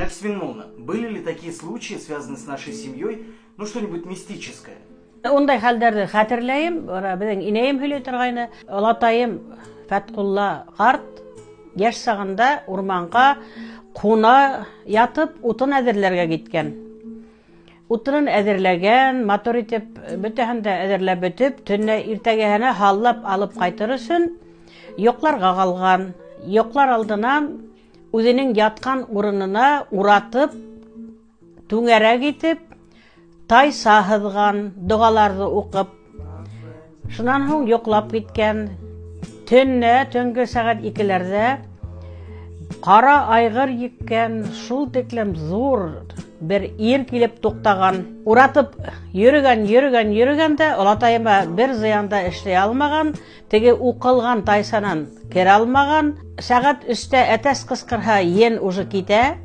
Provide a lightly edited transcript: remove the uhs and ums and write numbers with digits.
Гульнар Свинмолна, были ли такие случаи, связанные с нашей семьей, ну что-нибудь мистическое? Ундай хәлдәрҙе хәтерләйем. Бына беҙҙең инәйем һөйләй торғайны. Олатайым Фәтҡулла ҡарт йәш сағында урманға ҡуна ятып утын әҙерләргә киткән. Утынын әҙерләгән, матур итеп бөтәһен дә әҙерләп бөтөп, төнлә иртәгәһенә һаллап алып ҡайтыр өсөн йоҡларға ҡалған. Йоҡлар алдынан үҙенең ятҡан урынына уратып, түңәрәк итеп тайса һыҙған, доғаларҙы уҡып. Шунан һуң йоҡлап киткән. Төнлә, төнгө сәғәт 2-ләрҙә ҡара айғыр еккән, шул тиклем ҙур бер ир килеп туҡтаған. Уратып йөрөгән, йөрөгән, йөрөгән дә олатайыма бер зыян да эшләй алмаған, теге уҡылған тайсанан керә алмаған. Сәғәт 3-тә әтәс ҡысҡырһа, ен уже китә.